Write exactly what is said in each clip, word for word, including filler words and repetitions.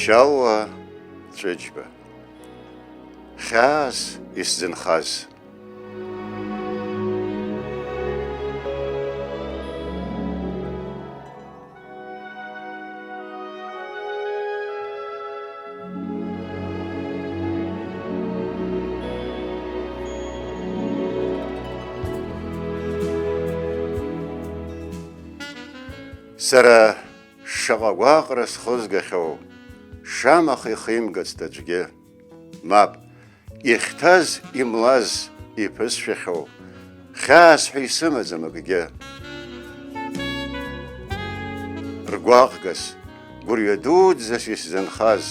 Шьалуа Ҵәыџьба. Хьаас исзынхаз. Сара шаҟа гәаҟра схызгахьоу, шамаха ихимгацт аӡәгьы. Мап, ихьҭаз, имлаз иԥысшәахьоу, хьаас ҳәа исымаӡам акгьы. Ргәаҟгас, гәырҩа дуӡӡас исзынхаз,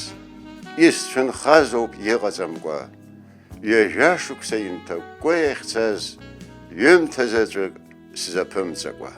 исцәынхазоуп иҟаҵамкәа. Ҩажәа шықәса инҭакәкәа иахьцаз, ҩымҭа заҵәык сзаԥымҵакәа.